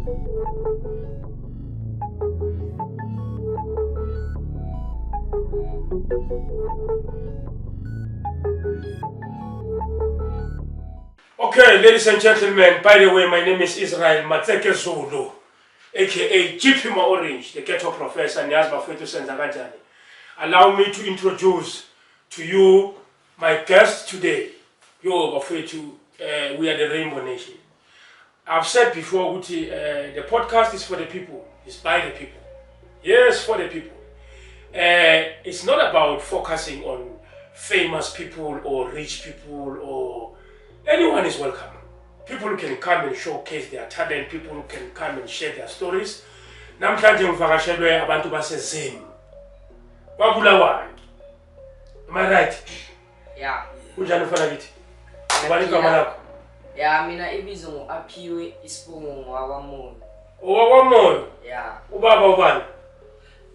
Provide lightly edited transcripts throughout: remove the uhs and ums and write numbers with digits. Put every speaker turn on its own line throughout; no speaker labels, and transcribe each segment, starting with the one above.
Okay, ladies and gentlemen, by the way, my name is Israel Matseke Zulu, aka GP Ma Orange, the ghetto professor, niyazi bafowethu senza kanjani. Allow me to introduce to you my guest today. Yo, bafowethu, we are the Rainbow Nation. I've said before ukuthi the podcast is for the people, it's by the people. Yes, for the people. It's not about focusing on famous people or rich people or anyone is welcome. People who can come and showcase their talent, people who can come and share their stories. Namhlanje ngivakashelwe abantu baseZim. Kwabulawayo. Am I right?
Ya.
Kunjani mfana kithi? Ubani igama lakho?
Ya, mina ibizo ngu-Aphiwe, isibongo ngowakwaMoyo.
OwakwaMoyo.
Ya.
Ubaba ubani?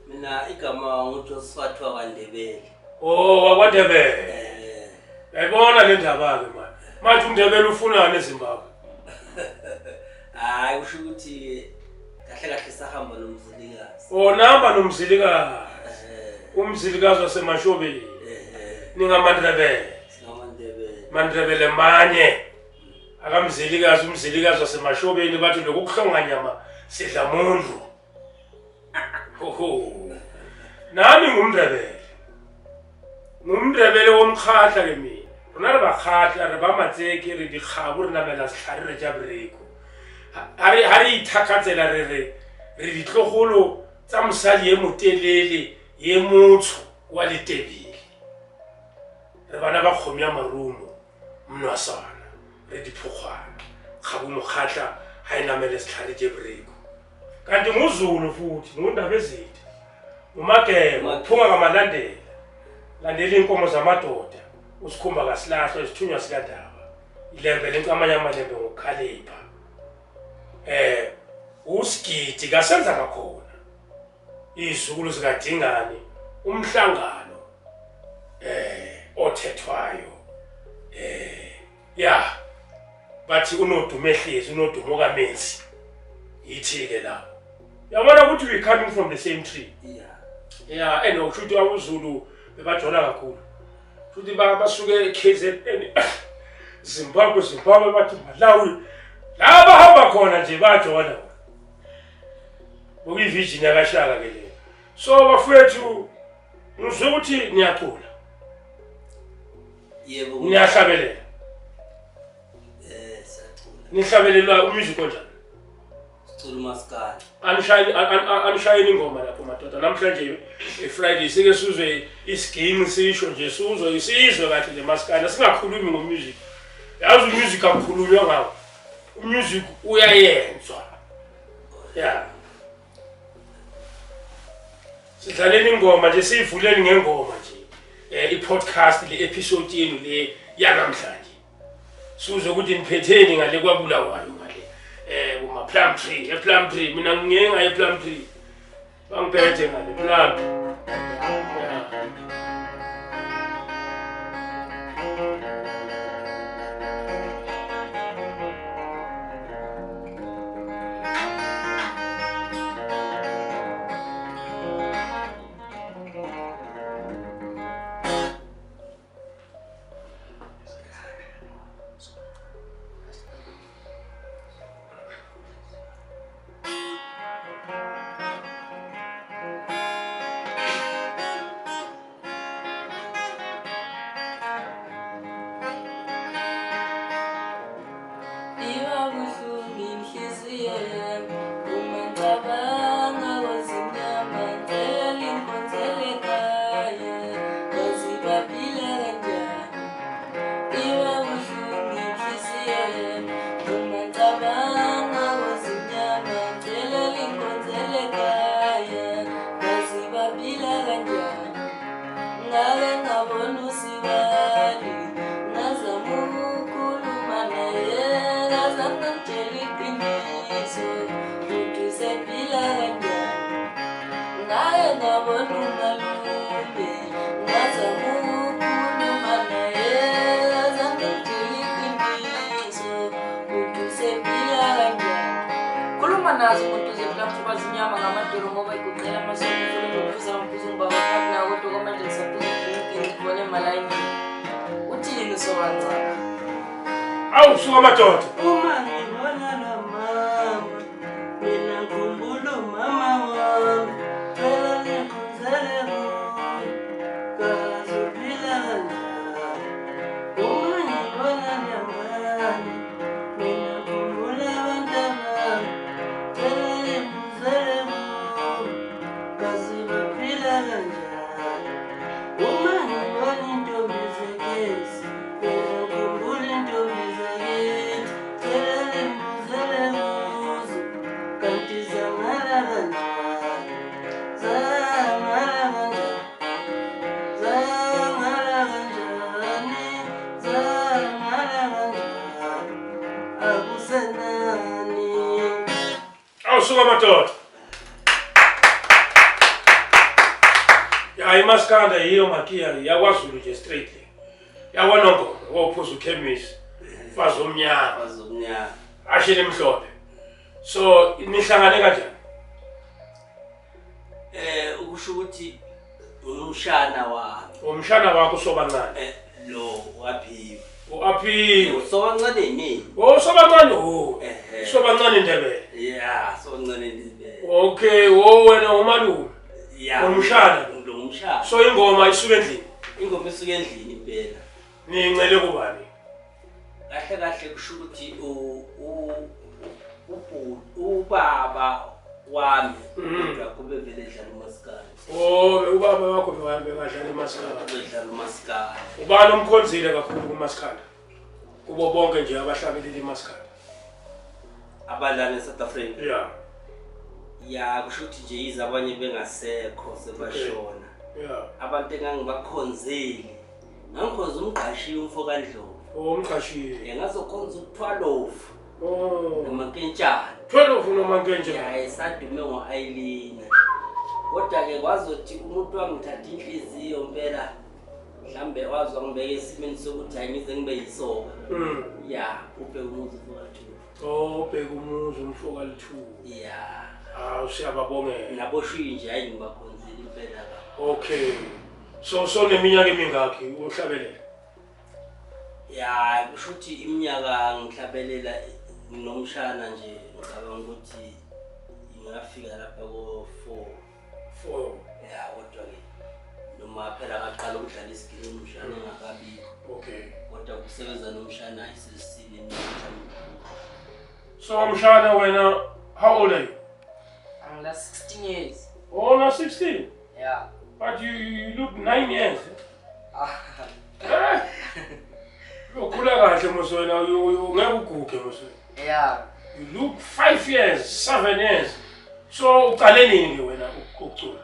Mina igama nguJosephat wakwaNdebele.
Oh, wakwaNdebele.
Eh,
Yayibona le ndaba ke manje. Manje uNdebele ufunani eZimbabwe?
Hayi, kusho ukuthi kahle kahle sahamba noMzilikazi.
Oh, namba noMzilikazi.
Eh,
UMzilikazi waseMashobeni.
eh,
NingamaNdebele.
singamaNdebele.
MaNdebele manye. AkaMzilikazi, uMzilikazi waseMashobeni bathi lokhu kuhlonga nyama sidla muntu. Ho ho. Nami ngumNdebele. NgumNdebele womkhatla ke mina. Rona re bakgatla, re ba Matseke, re dikgabo, re namela setlhare, re ja boreko. Ha re ithakatsela re re re ditlogolo tsa mosadi ye motelele ye motsho wa Letebele. Re bana ba kgomo ya marumo, mnosana, re diphokgwana. Kgabo mokgatla ha e namele setlhare je boreko. Kanti nguZulu futhi, ngundaba ezitha. Umagema, uphuma kaMalandela. Landela inkomo zamadoda, usikhumba kasilahlwa, isithunywa sikandaba. Ilembe lenkamanye amalembe ngokukhalipha. Usigidi kasenza ngakhona. Izukulu zikadingane, umhlangano othethwayo. Ya bathi unodumo ehlezi, unodumo kaMenzi. Yithi ke lapho. Yabona ukuthi we coming from the same tree.
Yeah.
Yeah, and usho ukuthi abuZulu bebajola kakhulu. Futhi basuke KZN, Zimbabwe, Zimbabwe bathi Malawi. La bahamba khona nje bajola. Bokuyi-vision yakashaka ke le. So bafowethu ngizwe ukuthi niyacula.
Yebo.
Niyahlabelela.
Siyacula.
Nihlabelelwa umusic onjani?
Sicula umaskandi.
Anishayini anishayini ingoma lapho madoda. Namhlanje eFriday sike sizwe isiginci sisho nje, sizwe isizwe kahle nje maskandi. Singakhulumi ngomusic. Yazi umusic akukhulunywa ngawo. Umusic uyayenzwa. Yeah. Sidlaleni ingoma nje, siyivuleni ngengoma nje. I-podcast le episode yenu le yanamhlanje. Sizwe ukuthi niphetheni ngale kwaBulawayo ngale. Kuma Plumtree, ePlumtree mina ngike ngaye ePlumtree. Bangiphethe ngale Plum. Yeah.
Iba buhlungu inhliziyo yami uma ngicabanga kwezimnyama, ngicela linkonzele ekhaya, kazi baphila kanjani. Iba buhlungu inhliziyo yami uma ngicabanga kwezimnyama, ngicela linkonzele ekhaya, kazi baphila kanjani. Ngake ngabona usibali, ngazama ukukhuluma naye, ngazama ngitshela iqiniso ukuthi usephila kanjani. Ngake ngabona umalume, ngazama ukukhuluma naye, ngazama ngitshela iqiniso ukuthi usephila kanjani. Khuluma nazo muntu zethu bazinyama ngamadolo ngoba iguqela amasonto ufuna ngokuphuza ngaphuza ngibaba partner kodwa kwamanje ngisaphuza udrinki ngibone emalayinini. Uthini usobancane?
Awu suka madoda.
Uma ngibona lo mama, mina ngikhumbula umama wami. Cela nikhonzele kuye, kazi uphila kanjani. Uma ngibona lengane, mina ngikhumbula abantabami. Cela nikhonzele kuye, kazi baphila kanjani. Uma ngibona intombi zegesi, mina ngikhumbula intombi zakithi. Cela nimbuzele kuzo, kanti zangala kanjani? Zangala kanjani? Zangala kanjani? Zangala kanjani? Akusenani.
Awu suka madoda. Ya imaskanda yiyo makiya yakwaZulu nje straight le. YakwaNongoma wophuza ukhemisi. Mfazi omnyama,
Mfazi omnyama.
Ashele emhlophe. So nihlangane kanjani?
Ukusho ukuthi umshana wami.
Umshana wakho uSobancane.
Lo waphiwe.
U-Aphiwe.
Sobancane yimi.
Oh Sobancane oh.
Ehhe.
Sobancane Ndebele.
Yeah, Sobancane Ndebele.
Okay, wo wena umalume.
Yeah.
Umshana.
Lo umshana.
So ingoma isuka endlini.
Ingoma isuka endlini impela.
Nincele kubani?
Kahle kahle kusho ukuthi ubaba wami kodwa kube vele edlala umasikandi.
Oh, ubaba wakho bekadlala umasikandi.
Ubedlala umasikandi.
Ubani omkhonzile kakhulu kumasikandi? Kubo bonke nje abahlabeleli imasikandi.
Abadlala eSouth Africa.
Yeah.
Ya, kusho ukuthi nje yize abanye bengasekho sebashona.
Yeah.
Abantu engangibakhonzile. Ngangikhonza umgqashiwe umfo kaNdlovu.
Oh, umgqashiwe.
Ngazokhonza u-12.
Oh.
Nomankentshane.
12 nomankentshane.
Ya, esadume ngo-Ailina. Kodwa-ke kwazothi umuntu wangithatha inhliziyo impela, mhlambe wazi wangibeka esimeni sokuthi hayi ngize ngibe yisoka. Ya, ubheka umuzi umfo kaLithuba.
Oh, ubheka umuzi umfo kaLithuba.
Ya.
Hawu, siyababongela.
Naboshiyi nje hayi ngibakhonzile impela ba.
Okay. So neminyaka emingakhi uhlabelela?
Ya, kusho ukuthi iminyaka ngihlabelela nomshana nje ngicabanga ukuthi ingafika lapha ko 4.
4.
Ya, kodwa ke noma phela ngaqala ukudlala isigini umshana engakabikho.
Okay.
Kodwa kusebenza nomshana ayisesine iminyaka.
So mshana wena, how old are you?
I'm like 16 years.
Oh, now 16.
Yeah.
But you look 9 years. Ukhula kahle mos wena, ungeke uguge mos wena.
Yeah.
You look 5 years, 7 years. So uqale nini ke wena ukucula?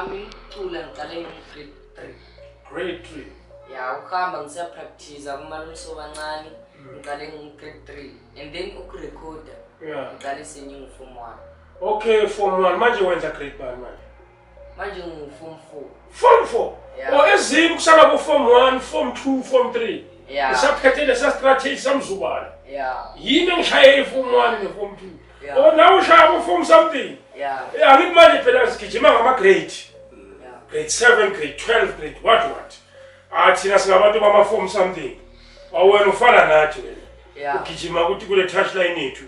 Ngicula ngiqale ngi grade 3.
Grade 3.
Yeah, ukuhamba ngisiya practice kumalume Sobancane, ngiqale ngi grade 3 and then ukurecorda.
Yeah.
Ngiqale sengingu form 1.
Okay, form 1. Manje wenza grade 1 manje?
Manje ngingu form 4.
Form 4?
Yeah.
Oh, ezini kusala ku form 1, form 2, form 3.
Yeah.
Isaphethe lesa strategy samzubala.
Yeah.
Yini engishaye i-form 1 ne form 2?
Yeah.
Oh, now ushaya ku form something.
Yeah.
Yeah, angithi manje phela sigijima ngama grade.
Yeah.
Grade 7, grade 12, grade what what. Ah, thina singabantu bama form something. Awena ufana nathi wena.
Yeah.
Ugijima ukuthi kule touchline yethu.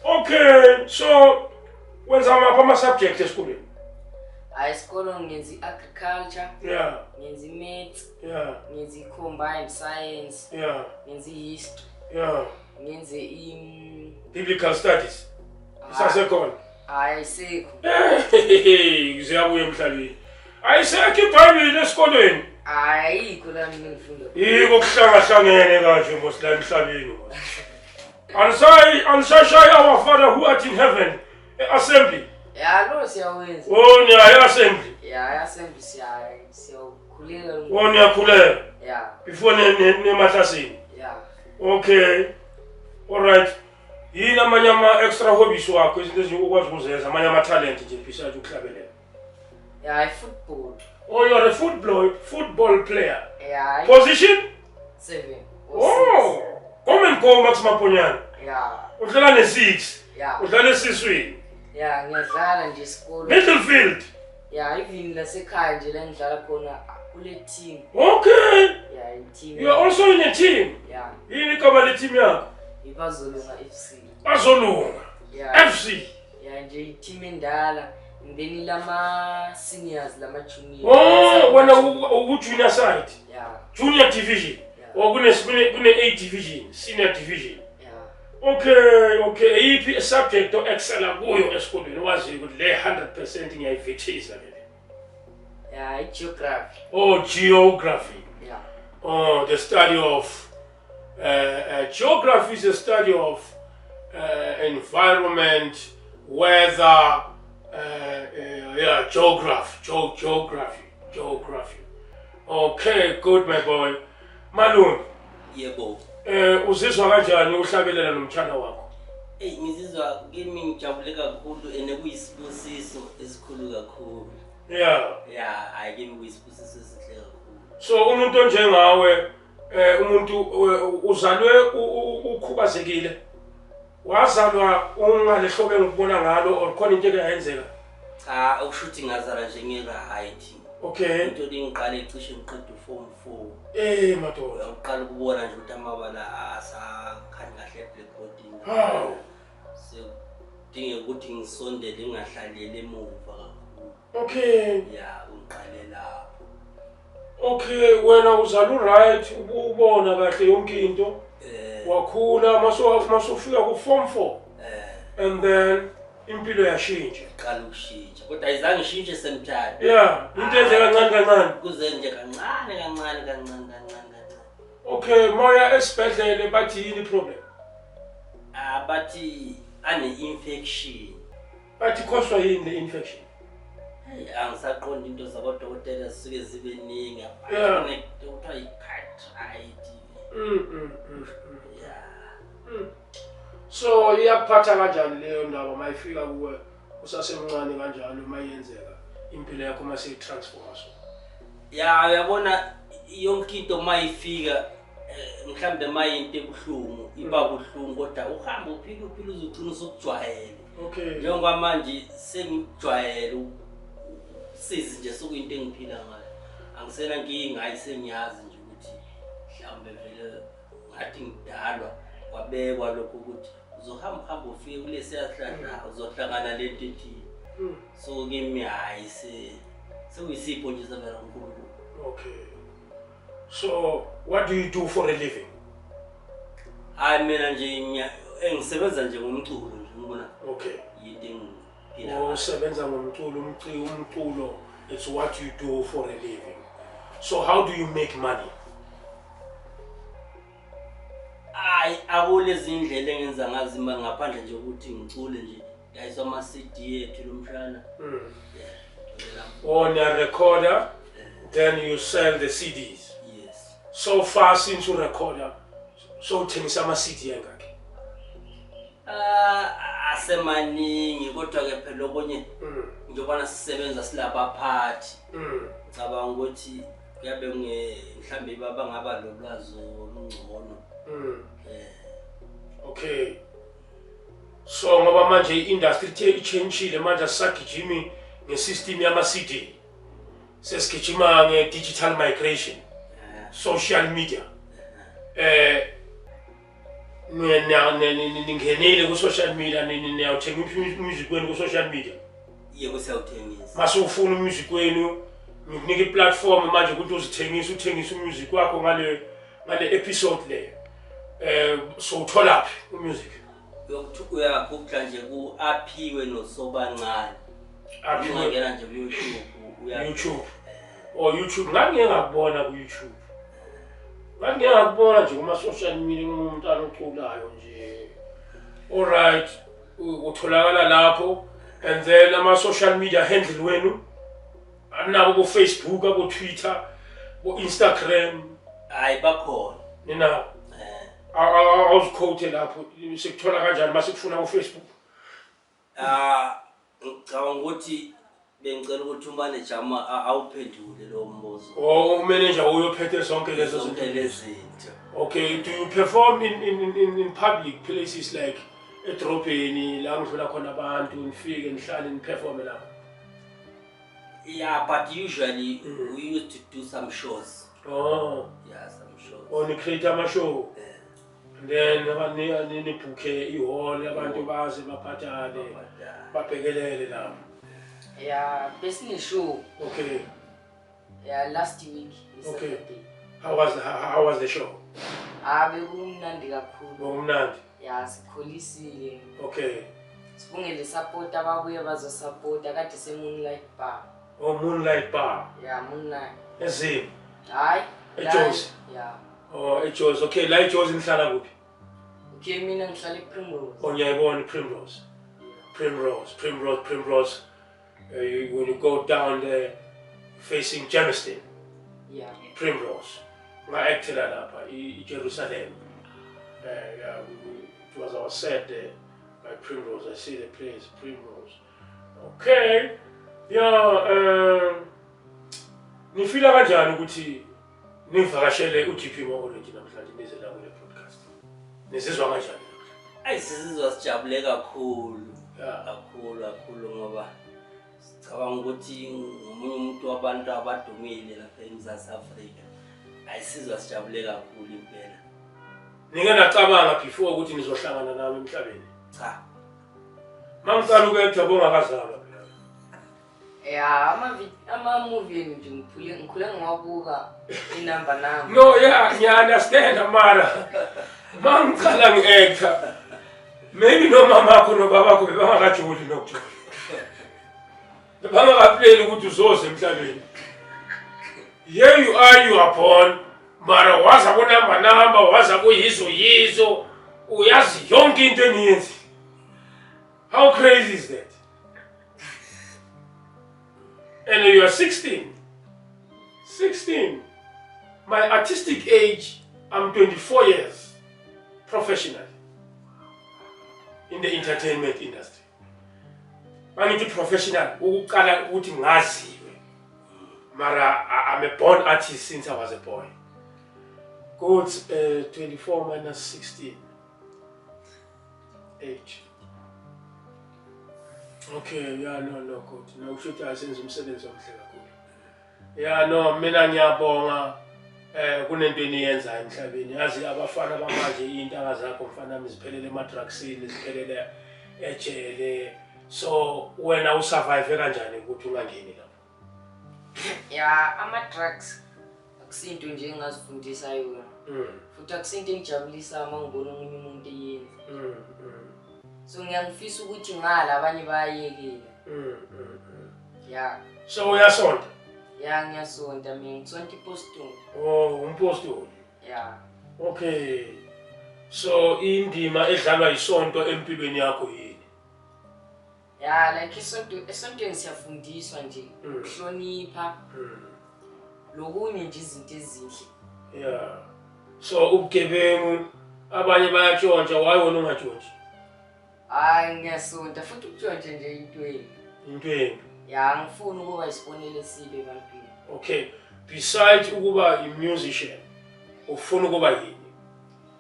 Okay, so wenza maphi ama subjects esikolweni?
Hayi, isikolo ngenza i-agriculture.
Yeah.
Ngenza i-maths.
Yeah.
Ngenza i-combined science.
Yeah.
Ngenza i-history.
Yeah.
Ngenze
biblical studies. Isasekhona?
Hayi, ayisekho.
Ziyabuya emhlabeni. Ayisekho iBhayibheli esikolweni.
Hayi, ayikho la mina ngifunda.
Yiko kuhlangahlangene kanje mos la emhlabeni. Anisashayi our Father who art in heaven assembly.
Ya, lo siyawenza.
Oh, niya assembly.
Ya, assembly siyakhuleka.
Oh, niyakhuleka.
Ya.
Before nemahlasini.
Ya.
Okay. All right. Yini amanye ama extra hobbies wakho, izinto ezinye okwazi ukuzenza, amanye ama talent nje besides ukuhlabelela?
Ya, i-football.
Oh, you are a football player.
Ya.
Position?
7.
Oh, come and go Max Maponyane.
Ya.
Udlala ne 6.
Ya.
Udlala esiswini?
Ya, ngiyadlala nje isikolo.
Middlefield.
Ya, even nasekhaya nje la ngidlala khona kule team.
Okay.
Ya, i-team.
You are also in a team.
Ya.
Yini igama le team yakho?
Ibazolunga FC.
Bazolunga.
Ya.
FC.
Ya, nje i-team endala. Ngibeni lama seniors, lama junior.
Oh, wena uku junior side.
Ya.
Junior division.
Yeah.
Or kune A division, senior division.
Ya.
Okay. Eyiphi subject o excela kuyo esikolweni wazi ukuthi le 100% ngiyayivethisa le?
Ya, i-geography.
Oh, geography.
Ya.
Oh, the study of geography is a study of environment, weather, yeah, geography, geography. Okay, good my boy. Malume.
Yebo.
Uzizwa kanjani uhlabelela nomtshana wakho?
Ey, ngizizwa kimi ngijabule kakhulu ene kuyisibusiso esikhulu kakhulu.
Yeah.
Yeah, hayi kimi kuyisibusiso esihle kakhulu.
So umuntu onjengawe, umuntu uzalwe ukhubazekile. Wazalwa ungalehlobo engikubona ngalo or khona into eyenzeka?
Cha, ukushuthi ngazalwa nje ngi-right.
Okay.
Into lengiqale cishe ngiqeda uform 4.
Madoda.
Uqala ukubona nje ukuthi amabala asakhani kahle eblackboardini.
How?
Sekudingeka ukuthi ngisondele ngingahlaleli emuva kakhulu.
Okay.
Yeah, ngiqale lapho.
Okay, wena uzalwa right, ubona kahle yonke into. Wakhula masofika ku form 4. And then impilo yashintsha.
Iqala ukushintsha. Kodwa ayizange ishintshe semthana.
Yeah, into enje kancane kancane.
Kuze nje kancane kancane kancane kancane kancane.
Okay, moya esibhedlele bathi yini problem?
Bathi ane infection.
Bathi cause yini le infection?
Hey, angisaqondi into zabodokotela zisuke zibe ningi.
Yeah.
Kuthiwa i-cartridge. Yeah.
So iyakuphatha kanjani leyo ndaba mayifika kuwe usasemncane kanjalo mayenzeka impilo yakho mase itransforma so?
Ya, uyabona yonke into mayifika mhlambe mayinto ebuhlungu iba buhlungu kodwa uhamba uphila uphila uzugcina usukujwayele.
Okay.
Njengoba manje sengijwayele sizi nje sokuyinto engiphila ngayo. Angisena nkinga, hayi sengiyazi nje ukuthi mhlawumbe vele ngathi ngidalwa kwabekwa lokho ukuthi uzohamba uhamba ufike kulesiya sihlahla uzohlangana lento ethile. So kimi hayi sekuyisipho nje savela kuNkulunkulu.
Okay. So what do you do for a living?
Hayi mina nje engisebenza nje ngomculo nje ngibona.
Okay.
Yinto engiphila.
Usebenza ngomculo, umculo it's what you do for a living. So how do you make money?
Hayi akulezi indlela engenza ngazi imali ngaphandle nje ukuthi ngicule nje ngayiswa ama CD ethu lomshana.
On a recorder, then you sell the CDs.
Yes.
So far since you recorder, so uthengisa ama CD angaki?
Asemaningi kodwa ke phela okunye njengoba sisebenza silabaphathi. Ngicabanga ukuthi kuyabe mhlambe baba ngaba lolwazi olungcono.
Okay. So ngoba manje i-industry ichangile manje asisagijimi ngesystem yama CD. Sesigijima nge-digital migration, social media. Ningenile ku-social media, niyawuthenga music wenu ku-social media.
Yebo, siyawuthengisa.
Mase ufuna umusic wenu, ngikunika i-platform manje ukuthi uzithengise, uthengise umusic wakho ngale episode leyo. So utholaphi umusic?
Uyagugla nje ku-Aphiwe noSobancane.
Aphiwe.
Ungangena nje ku-YouTube.
YouTube. Oh, YouTube. Ngangike ngakubona ku-YouTube. Ngangike ngakubona nje kuma-social media umntwana oculayo nje. All right, utholakala lapho and then ama-social media handle wenu anabo bo-Facebook, abo-Twitter, bo-Instagram.
Hayi bakhona.
Nina. Awuziquote lapho sekuthola kanjani mase kufuna ku-Facebook?
Ngicabanga ukuthi bengicela ukuthi umanager awuphendule lo mbuzo.
Oh, umanager uyophethe zonke lezo zinto.
Zonke lezi zinto.
Okay, do you perform in public places like Edrobheni la ngidlula khona abantu nifike nihlale niperforme lapho.
Yeah, but usually we used to do some shows.
Oh.
Yeah, some shows.
Or ni-create ama-show.
Yeah.
And then nibhukhe i-hall, abantu baze baphathane,
But
babhekelele lapho.
Ya, besine-show.
Okay.
Ya, last week.
Okay.
Saturday.
How was the show?
Ah, bekumnandi kakhulu.
Bekumnandi.
Ya, sikholisile.
Okay.
Sibungele support ababuye bazosupporta kade se-Moonlight Bar.
Oh, Moonlight Bar.
Ya, Moonlight.
Ezim.
Hayi.
EJozi.
Ya.
Oh, eJozi. Okay, la eJozi nihlala kuphi?
Okay, mina ngihlala ePrimrose.
Oh, ngiyayibona iPrimrose. Primrose, Primrose, Primrose. When you go down there facing Germiston, Primrose. Nga-actela lapha i-Jerusalem. Yeah, it was our set there by Primrose. I see the place, Primrose. Okay. Yeah, nifila kanjani ukuthi nivakashele uGP Orange namhlanje, nize la kule podcast? Nizizwa kanjani namhlanje?
Ayi, sizizwa sijabule kakhulu. Kakhulu kakhulu, ngoba sicabanga ukuthi ngomunye umuntu wabantu abadumile lapha eMzantsi Afrika. Ayisizwa sijabule kakhulu impela.
Nike nacabanga before ukuthi nizohlangana nami emhlabeni?
Cha.
Mangiqala uku-acta bongakazalwa phela.
Ya, ama-movie enu nje ngikhule ngiwabuka inamba namba.
No, yeah, ngiya-understand, mara mangiqala ngi-acta maybe nomamakho nobabakho bebangakajoli nokujola. Bebangakaplani ukuthi uzoza emhlabeni. Here you are born. Mara waza kunamba namba, waza kuyizo yizo, uyazi yonke into eniyenzi. How crazy is that? And you are 16. 16. My artistic age, I'm 24 years professional in the entertainment industry. Mangithi professional, ukuqala ukuthi ngaziwe. Mara I'm a born artist since I was a boy. Good, 24 minus 16. 8. Okay, yeah, no, good. No, kusho ukuthi asenze umsebenzi omuhle kakhulu. Yeah, no, mina ngiyabonga kunento eniyenzayo emhlabeni. Yazi abafana bamanje, iy'ntanga zakho mfana wami ziphelele ema-drugsini, ziphelele ejele. So wena usurvive kanjani ukuthi ungangeni lapho?
Ya, ama-drugs akusinto nje engingazifundisa yona. Futhi akusinto engijabulisayo uma ngibona omunye umuntu eyenza. So ngiyangifisa ukuthi ngala abanye bayayekela. Ya.
So uyasonta?
Ya, ngiyasonta mina, ngisonta ipostoli.
Oh, umpostoli.
Ya.
Okay. So indima edlalwa isonto empilweni yakho yini?
Ya, like isonto, esontweni siyafundiswa nje ukuhlonipha. Lokunye nje izinto ezinhle.
Yeah. So ubugebengu, abanye bayatshontsha, why wena ungatshontshi?
Hayi, ngiyasonta futhi ukutshontsha nje into embi.
Into embi.
Ya, angifuni ukuba isibonelo esibi ebantwini.
Okay. Besides ukuba i-musician, ufuna ukuba yini?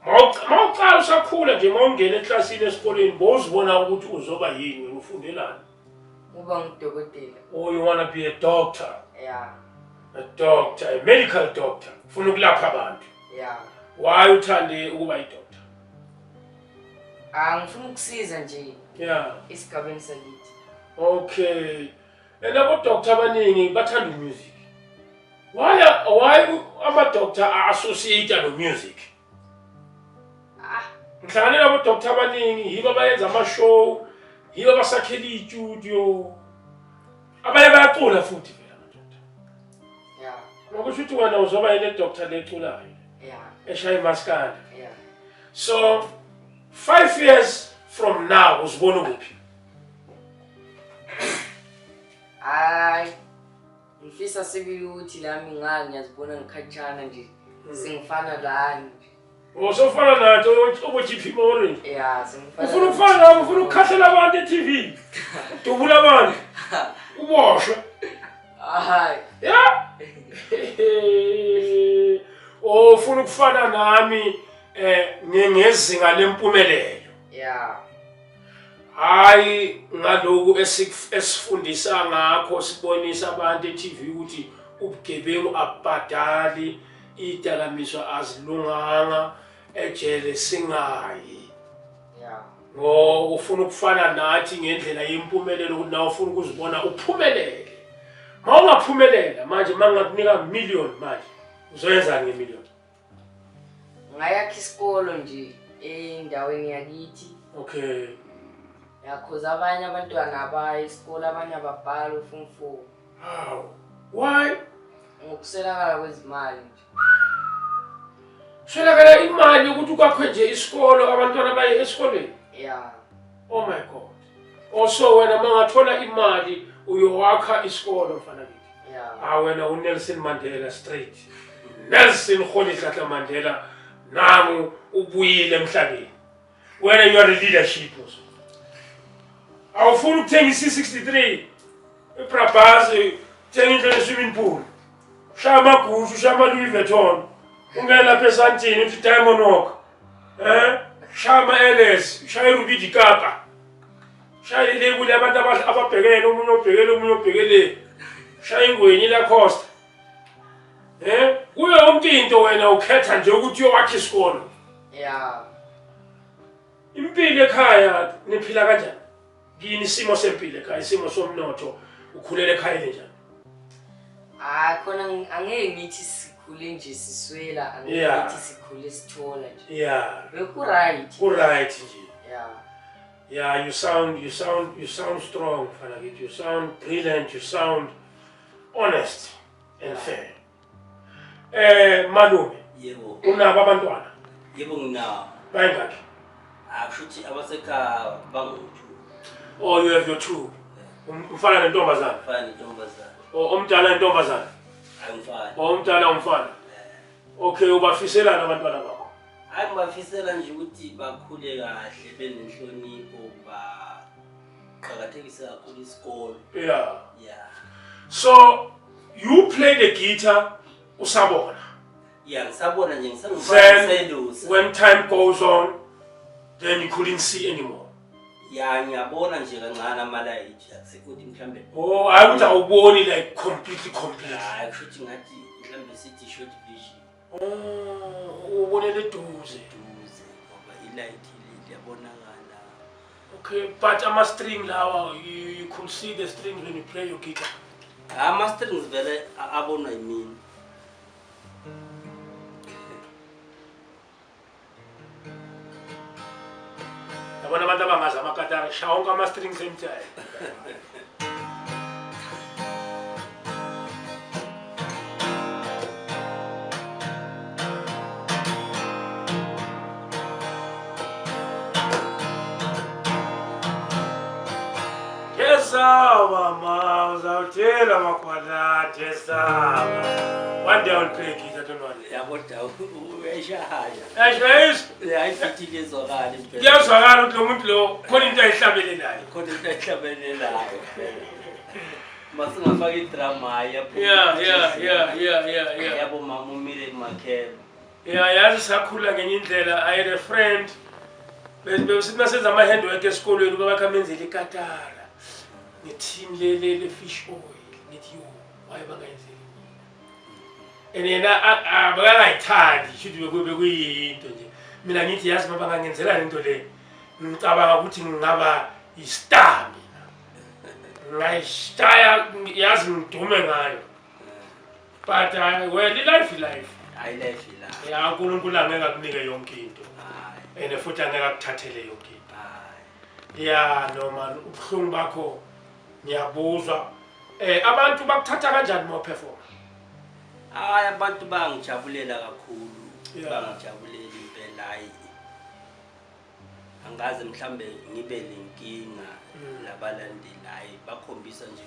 Mawuqala usakhula nje, mawungena eklasini esikoleni, bowuzibona ukuthi uzoba yini, wena ufundelani?
Uba ngudokotela.
Oh, you want to be a doctor?
Yeah.
A doctor, a medical doctor. Ufuna ukulapha abantu.
Yeah.
Why uthande ukuba i-doctor?
Ah, ngifuna ukusiza nje. Esigabeni sakithi.
Okay. And abo doctor abaningi bathanda music. Why ama doctor are associated no music? Ngihlangane nabo doctor abaningi, yibo abayenza ama show, yibo abasakhela i-studio. Abanye bayacula futhi vele ama doctor. Ngokusho ukuthi wena uzoba yile doctor leculayo. Eshaya imaskandi. So 5 years from now uzibona kuphi?
Hayi, ngifisa sibili ukuthi lami ngiyazibona ngikhatshana nje. Sengifana lani.
Oh, sofana nathi obo-GP Orange.
Yeah, sengifana.
Ufuna ukufana nami, ufuna ukukhahlela abantu e-TV. Udubula abantu. Uboshwe.
Hayi.
Yeah. Oh, ufuna ukufana nami ngezinga lempumelelo.
Yeah.
Hayi ngaloku esifundisa ngakho sibonisa abantu e-TV ukuthi ubugebengu abubhadali, idakamizwa azilunganga, ejele singayi.
Yeah.
Ngo ufuna ukufana nathi ngendlela yempumelelo ukuthi nawe ufuna ukuzibona uphumelele. Ma ungaphumelela manje mangakunika million manje uzoyenzani ngemillion?
Ngayakha isikolo nje endaweni yakithi.
Okay.
Yakhoza abanye abantwana abaya isikole abanye ababhala uform 4.
How? Why?
Ngokuswelakala kwezimali nje.
Swelakala imali yokuthi kwakhe nje isikolo abantwana baye esikolweni.
Yeah.
Oh my God. Also wena mangathola imali uyowakha isikolo mfana kithi.
Yeah.
Ah wena uNelson Mandela straight. Nelson Rolihlahla Mandela nangu ubuyile emhlabeni. Wena you are a leadership also. Awufuni ukuthenga i-C63 iBrabus thenga indlu ene-swimming pool. Ushaya amaGucci, ushaya ama-Louis Vuitton. Ungene lapha esantini uthi Diamond Walk. Eh? Shaya ama-LS, shaya iRuby di Kapa. Shaya ilebuli abantu ababhekene omunye obhekele omunye obhekele. Shaya ingwenye iLacoste. Eh? Kuyo yonke into wena ukhetha nje ukuthi uyowakha isikolo.
Yeah.
Impilo ekhaya niphila kanjani? Kini isimo sempilo ekhaya, isimo somnotho, ukhulele ekhaya elinjani?
Hayi khona angeke ngithi sikhule nje siswela, angeke ngithi sikhule sithola nje.
Yeah.
Beku right.
Ku right nje.
Yeah.
Yeah, you sound strong, mfana kithi. You sound brilliant, you sound honest and fair. Malume,
Yebo.
Unabo abantwana?
Yebo nginawo.
Bayingaki?
Akusho ukuthi abasekhaya bangu-two.
Oh, you have your two. Umfana nentombazana.
Mfana nentombazana.
Oh, omdala nentombazana.
Ayimfana.
Oh, omdala umfana. Okay, ubafiselana abantwana bakho?
Hayi ngibafisela nje ukuthi bakhule kahle benenhlonipho baqakathekise kakhulu isikolo. Yeah.
So, you play the guitar usabona.
Yeah, ngisabona nje
Then
ngisengiselusa.
when time goes on, then you couldn't see anymore.
Ya ngiyabona nje kancane amalayithi akusekuthi mhlambe
Oh, hayi ukuthi awuboni like completely completely.
Hayi kusho ukuthi ngathi mhlambe sithi short vision.
Oh, ubonele eduze.
Eduze ngoba ilayithi liyabonakala.
Okay, but ama string lawa you could see the strings when you play your guitar.
Ama strings vele abonwa yimina.
Yabona abantu abangazi amakatara, shaya wonke ama strings emthayi. Jesaba ma, uzawuthela makhwala, jesaba. One day I will play guitar, don't worry.
Yabo da uyayishaya.
Eish,
Hayi futhi lezwakala impela.
Kuyazwakala ukuthi lo muntu lo khona into ayihlabelelayo.
Khona into ayihlabelelayo. Masingafaka idrama hayi yapho.
Yeah.
Yabo mama umile kumakhela.
Yeah, yazi sakhula ngenye indlela. I had a friend. Besithi masenza ama-handwork esikolweni ubaba bakhe amenzele ikatara ngethini le fish oil. Ngithi yo, why bangayenzeli mina? And yena bekangayithandi, shuthi bekuyinto nje. Mina ngithi yazi baba bangangenzelani into le. Ngicabanga ukuthi ngingaba i-star mina. Ngayishaya yazi ngidume ngayo. But well, i-life i-life.
Hayi life la.
Ya uNkulunkulu angeke akunike yonke into.
Hayi.
And futhi angeke akuthathele yonke into.
Hayi.
Ya no man, ubuhlungu bakho ngiyabuzwa. Abantu bakuthatha kanjani uma perform?
Hayi abantu bangijabulela kakhulu.
Yeah.
Bangijabulela impela hayi. Angaze mhlambe ngibe nenkinga labalandeli hayi bakhombisa nje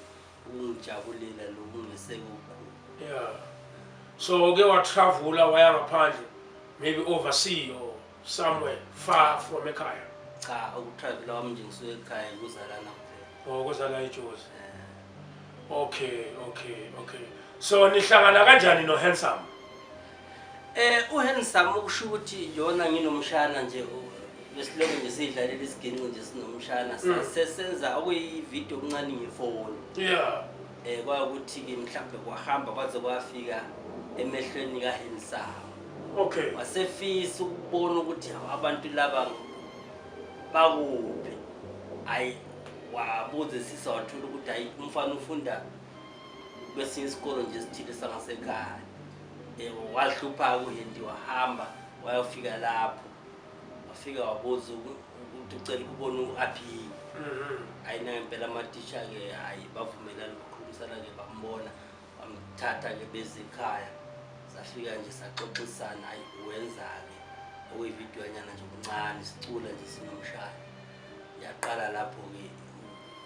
ukungijabulela nokungeseka okukhulu.
Yeah. So uke wa-travela waya ngaphandle maybe overseas or somewhere far from ekhaya?
Cha, ukutravela kwami nje ngisuke ekhaya kuzalana kuphela.
Oh, kuzala iJozi. Okay. So nihlangana kanjani no Handsome?
UHandsome ukusho ukuthi yona nginomshana nje Besilokhu nje siyidlalela isiginci nje sinomshana, sesenza okuyividiyo okuncane ngefoni. Kwakuthi-ke mhlawumbe kwahamba kwaze kwafika emehlweni kaHensawo. Wasefisa ukubona ukuthi hawu, abantu laba bakuphi. Hayi, wabuzisisa wathola ukuthi hayi, umfana ufunda kwesinye isikolo nje esithile sangasekhaya. Wahlupha-ke uHendi, wahamba wayofika lapho, wafika wabuza ukuthi ucela ukubona u-Aphiwe. Hayi, nangempela amatisha-ke, hhayi, bavumelana, bakhulumisana-ke, bambona, bamthatha-ke beze ekhaya. Safika nje saxoxisana, hhayi, wenza-ke okuyividiyonyana nje okuncane, sicula nje sinomshana. Yaqala lapho-ke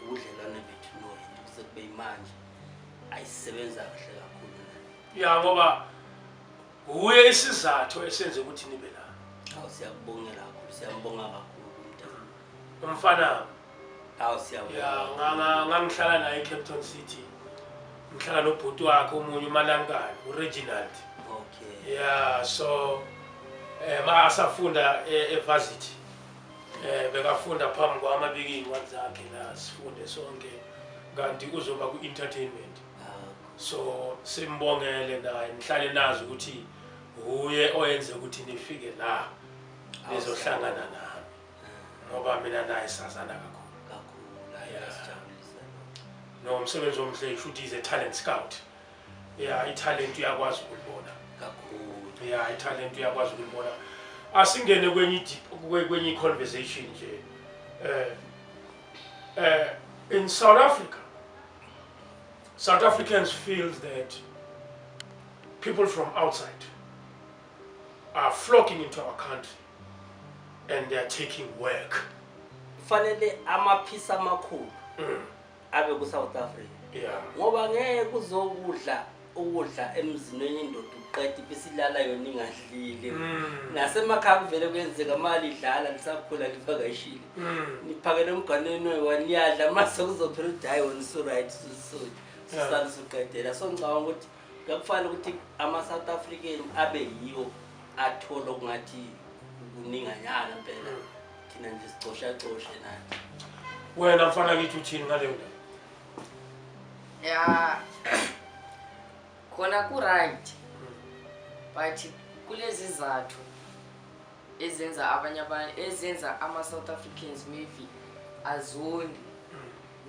ubudlelwane bethu noHendi kuze kube yimanje. Ayisebenza kahle kakhulu naye.
Ya, ngoba uye isizathu esenze ukuthi nibe la.
Awu, siyakubongela kakhulu, siyambonga kakhulu umntana.
Umfana.
Awu, siyabonga.
Ya, ngangihlala naye eCape Town City. Ngihlala nobhuti wakhe omunye uMalankane, uReginald. Ya, so ma asafunda evarsity. Bekafunda phambi kwamabiki iy'ncwadi zakhe la sifunde sonke, kanti uzoba ku-entertainment. So simbongele naye, nihlale nazi ukuthi uye oyenze ukuthi nifike la nizohlangana nami, ngoba mina naye sazana kakhulu.
Kakhulu, hayi, sijabulisa.
No, umsebenzi omhle, shuthi is a talent scout. Ya, i-talent uyakwazi ukulibona.
Kakhulu.
Ya, i-talent uyakwazi ukulibona. Asingene kwenye kwenye conversation nje. In South Africa, South Africans feel that people from outside are flocking into our country and they are taking work.
Kufanele amaphisa amakhulu abe ku-South Africa. Ngoba ngeke kuzokudla ukudla emzini wenye indoda uqeda ibisilala yona ingadlile. Nasemakhaya kuvele kuyenzeka mali idlala lisakhula livakashile. Niphakele emganweni oyi-one niyadla, mase kuzophela ukuthi hhayi, wena usu-right, susale usuqedela. So ngicabanga ukuthi kuyakufanele ukuthi ama-South African abe yiwo athola okungathi kuninganyana mpela. Thina nje sicoshacoshe nathi.
Wena mfana kithi uthini ngaleyo ndaba?
Ya, khona ku-right, but kulezi zathu ezenza abanye abantu, ezenza ama-South Africans maybe azondi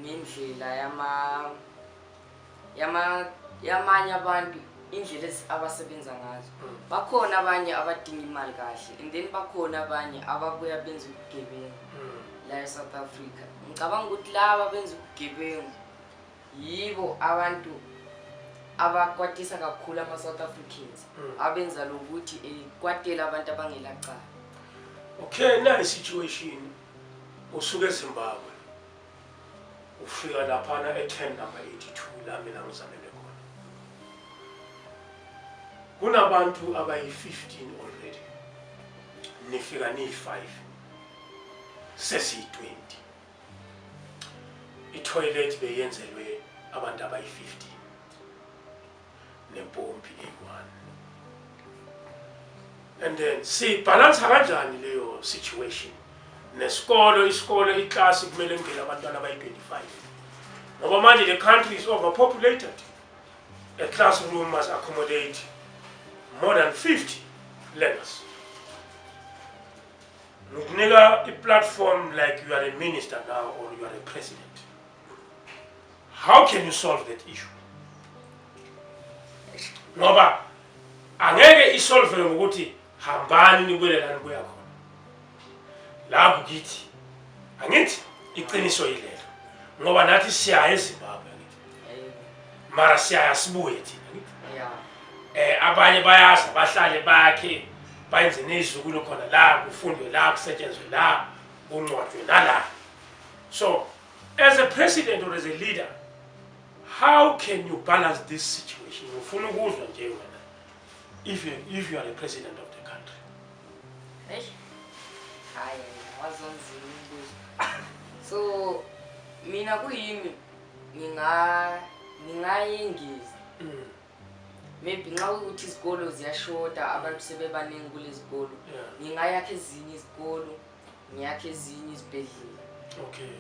ngendlela yama yama yamanye abantu, indlela abasebenza ngazo. Bakhona abanye abadinga imali kahle, and then bakhona abanye ababuya benza ubugebengu la e-South Africa. Ngicabanga ukuthi laba benza ubugebengu yibo abantu abakwatisa kakhulu ama-South Africans, abenza lokuthi kwatela abantu abangelacala.
Okay, nayi situation. Usuke eZimbabwe. Ufika laphana e-10 number 82 la mina ngizalelwe khona. Kunabantu abayi-15 already. Nifika niyi-5. Sesiyi-20. I-toilet beyenzelwe abantu abayi-15. Nempompi eyi-1. And then sibhalansa kanjani leyo situation? Nesikolo, isikolo, iklasi kumele kungene abantwana abayi-25. Ngoba manje the country is overpopulated. A classroom must accommodate more than 50 learners. Ngikunika i-platform like you are a minister now or you are a president. How can you solve that issue? Ngoba angeke isolve ngokuthi hambani nibuyele la nibuya khona. La kukithi angithi iqiniso yilelo. Ngoba nathi siyaya eZimbabwe angithi. Mara siyaya sibuye thina angithi. Abanye bayazi bahlale bakhe bayenze nezukulu khona la, kufundwe la, kusetshenzwe la, kuncwadwe nala. So as a president or as a leader, how can you balance this situation? Ufuna ukuzwa nje wena if you are the president of the country.
Eish. Hayi, wazonzima umbuzo. So mina kuyimi ngingayengeza. Maybe nxa ukuthi izikolo ziyashoda, abantu sebebaningi kulezi zikolo. Ngingayakha ezinye izikolo. Ngiyakhe ezinye izibhedlela.
Okay.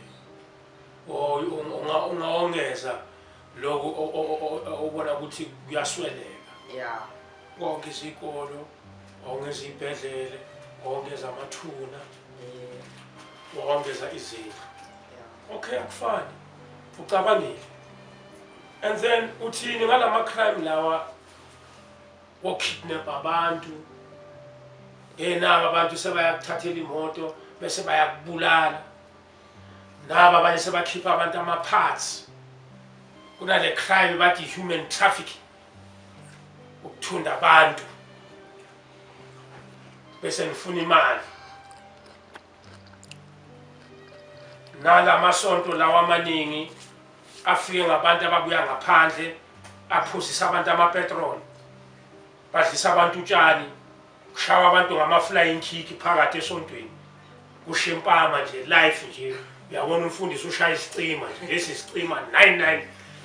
Ungawongeza lokhu obona ukuthi kuyasweleka.
Yeah.
Konke izikolo, wongeza ibhedlele, wongeza amathuna, wongeza izindlu.
Yeah.
Okay, akufani. Ucabangile. And then uthini ngalama crime lawa wo-kidnap abantu? Ngenaba abantu sebayakuthathela imoto bese bayakubulala. Naba abanye sebakhipha abantu ama-parts. Kunale crime bathi human trafficking. Ukuthunda abantu. Bese nifuna imali. Nalamasonto lawa amaningi afike ngabantu ababuya ngaphandle aphuzisa abantu amapetrol, badlisa abantu utshani, kushawa abantu ngama-flying kick phakathi esontweni, kushimpama nje life nje. Uyabona umfundisi ushaya isicima nje, lesi sicima 99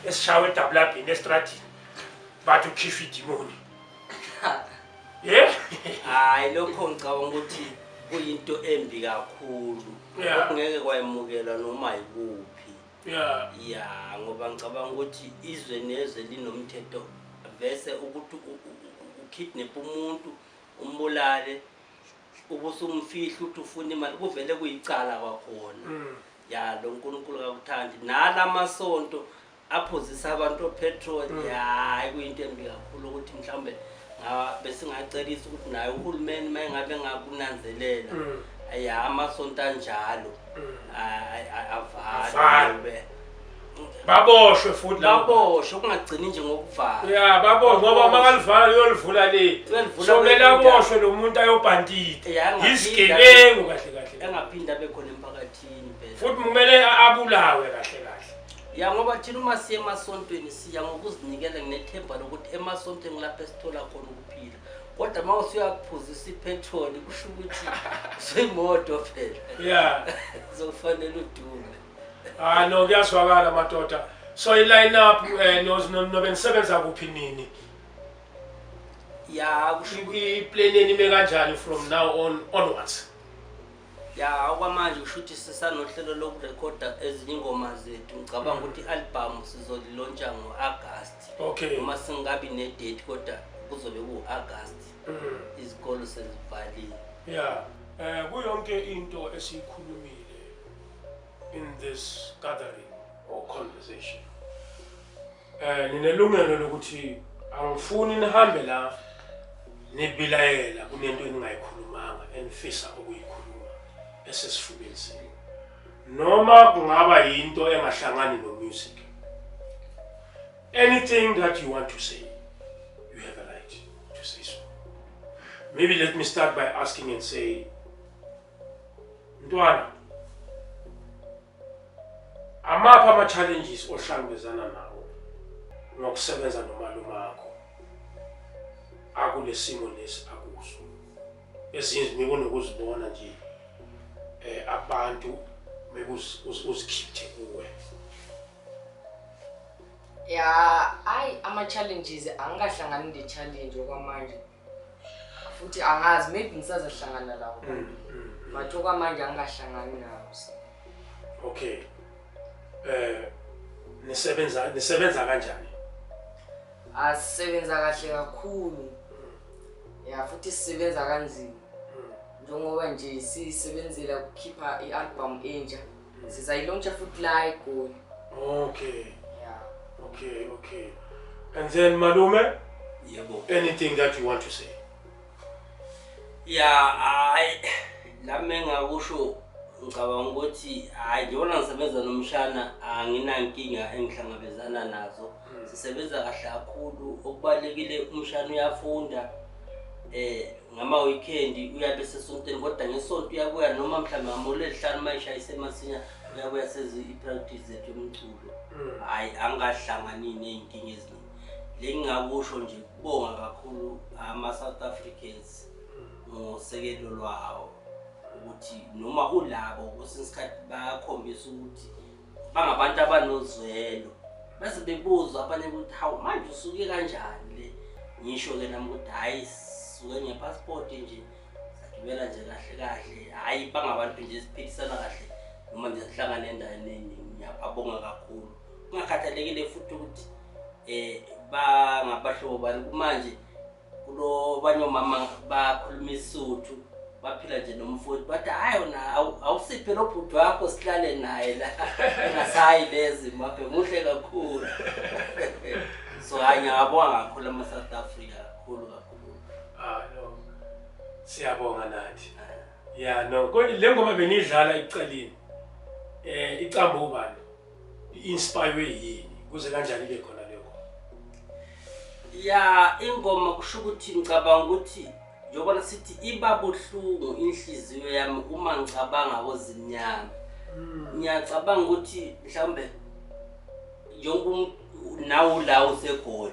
esishawa edabulabhini estradini, bathi ukhipha idimoni. Yeah.
Hayi, lokho ngicabanga ukuthi kuyinto embi kakhulu. Okungeke kwayemukelwa noma yikuphi. Ya, ngoba ngicabanga ukuthi izwe nezwe linomthetho, vese ukuthi ukidnap umuntu umbulale ubusumfihla ukuthi ufuna imali kuvele kuyicala kwakhona. Ya, lo uNkulunkulu akakuthandi. Nalamasonto aphuzisa abantu opetrol, hayi, kuyinto embi kakhulu ukuthi mhlawumbe besingacelisa ukuthi naye uhulumeni mayengabe engakunanzelela, ya, amasonto anjalo avalwe,
baboshwe futhi labo.
Baboshwe, kungagcini nje ngokuvala.
Ya, baboshwe, ngoba makalivala uyolivula le.
Uyolivula
So kumele
kwenye indawo.
aboshwe lo muntu ayobhantita.
Ya, angaphinda
Isigebengu kahle kahle.
Engaphinda abe khona emphakathini phela.
Futhi kumele abulawe kahle kahle.
Ya, ngoba thina uma siye emasontweni siya ngokuzinikela nginethemba lokuthi emasontweni lapho esithola khona ukuphila, kodwa uma usuyakuphuzisa ipetroli kusho ukuthi usuyimoto phela. Zokufanele udume.
Ah no, kuyazwakala madoda. So i-line up nobe nisebenza kuphi nini?
Ya, kusho
I-plan yenu ime kanjani from now on onwards?
Ya, okwamanje kusho ukuthi sisanohlelo lokurekhoda ezinye ingoma zethu. Ngicabanga ukuthi i-album sizolilontsha ngo-Agasti. Noma singabi ne-date, kodwa kuzobe ku-Agasti. Izikolo sezivaliwe.
Yeah. Kuyonke into esiyikhulumile in this gathering or conversation, ninelungelo lokuthi angifuni nihambe la nibilayela kunento eningayikhulumanga enifisa ukuyikhuluma esesifubeni senu, noma kungaba yinto engahlangani no music. Anything that you want to say, you have a right to say so. Maybe let me start by asking and say, Ntwana, amaphi ama-challenges ohlangabezana nawo ngokusebenza nomalume akho akule simo lesi akuso? Ezinye maybe unokuzibona nje abantu maybe uzikhiphe kuwe.
Ya, ayi, ama-challenges angikahlangani ne-challenge okwamanje, futhi angazi, maybe ngisazohlangana lawo, but okwamanje angikahlangani nawo.
Okay, nisebenza kanjani?
Asisebenza kahle kakhulu, ya, futhi sisebenza kanzima njengoba nje sisebenzela ukukhipha i-album entsha, sizayilontsha futhi la eGoli. Ya.
Okay, and then malume,
Yebo.
anything that you want to say?
Ya, hayi, lami engakusho ngicabanga ukuthi hayi, njengoba ngisebenza nomshana anginankinga engihlangabezana nazo. Sisebenza kahle kakhulu. Okubalulekile, umshana uyafunda, ngama weekend uyabe sesontweni, kodwa ngesonto uyabuya, noma mhlawumbe ngolwesihlanu uma ishayise masinya uyabuya seze i-practice zethu yomculo. Hhayi, angahlangani ney'nkinga eziningi. Le ngingakusho nje kubonga kakhulu ama-South Africans ngosekelo lwawo, ukuthi noma ulabo kwesinye isikhathi bayakhombisa ukuthi bangabantu abanozwelo, bese bebuzwa abanye ukuthi hawu, manje usuke kanjani le. Ngisho-ke nami ukuthi hhayi, sisuke ngepasipoti nje. Sathi Sigibela nje kahle kahle, hhayi bangabantu nje siphilisana kahle noma nje sihlangane endaweni enye. Ngiyababonga kakhulu, kungakhathalekile futhi ukuthi bangabahlobo bani. Kumanje kulo banye omama bakhuluma isiSuthu, baphila nje nomfowethu, bathi hhayi wona awusiphe lo bhuti wakho sihlale naye la, engasayi le Zimbabwe, muhle kakhulu. So hhayi ngiyabonga kakhulu ama-South Africa, kakhulu kakhulu.
Ah no, siyabonga nathi. Ya no, le ngoma benidlala ekuqaleni, icambo ubani, i-inspire yini, kuze kanjani ibe khona leyo ngoma?
Ya, ingoma kusho ukuthi ngicabanga ukuthi njengoba sithi iba buhlungu inhliziyo yami uma ngicabanga kozimnyama. Ngiyacabanga ukuthi mhlawumbe njengoba nawe la useGoli,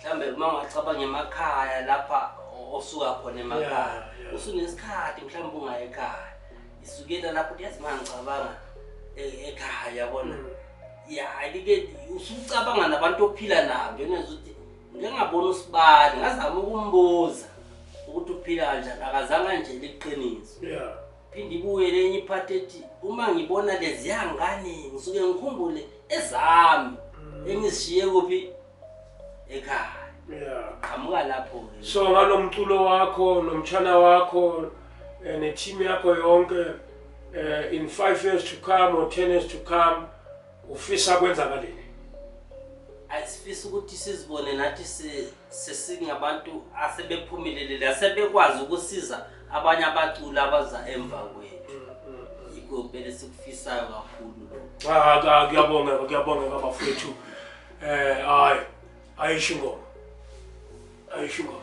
mhlawumbe uma ungacabanga emakhaya lapha osuka khona emakhaya, usunesikhathi mhlawumbe ungaye ekhaya, isukela lapho yazi uma ngicabanga ekhaya, yabona. Ya, ke usucabanga nabantu ophila nabo, njengoba ukuthi ngike ngabona usibali, ngazama ukumbuza ukuthi uphila kanjani, akazange nje liqiniso. Phinde ibuye lenye iphathi ethi uma ngibona leziya ngane ngisuke ngikhumbule ezami engizishiye kuphi ekhaya. Qhamuka lapho-ke.
So ngalo mculo wakho nomtshana wakho ne-team yakho yonke, in 5 years to come or 10 years to come, ufisa kwenzakaleni?
Asifisa ukuthi sizibone nathi sesingabantu asebephumelele, asebekwazi ukusiza abanye abaculi abaza emva kwethu. Yikho impela esikufisayo kakhulu lokho.
Kuyabongeka, kuyabongeka bafowethu. Hayi, ayisho ingoma. Ayisho ingoma.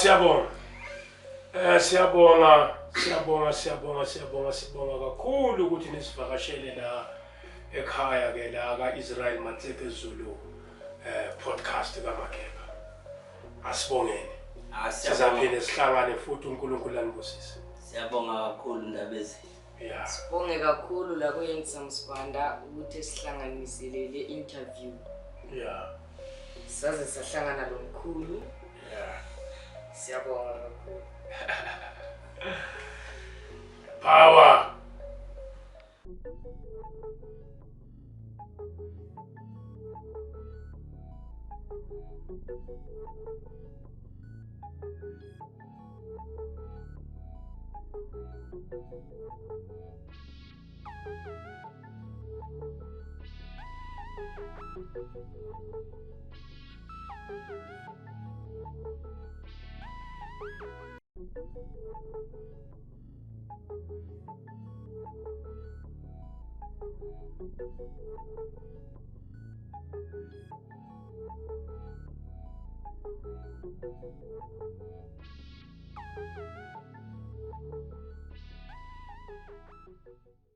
Siyabonga. Siyabonga, siyabonga, siyabonga, siyabonga, sibonga kakhulu ukuthi nisivakashele la ekhaya ke la ka-Israel Matseke Zulu podcast kaMageba. Asibongeni. Sizaphinde sihlangane futhi uNkulunkulu anibusise.
Siyabonga kakhulu Ndabezitha.
Yeah.
Sibonge kakhulu la kuyenza Sibanda ukuthi sihlanganisele le interview.
Yeah.
Saze sahlangana lomkhulu.
Yeah.
Siyabonga kakhulu.
Power.
Thank you.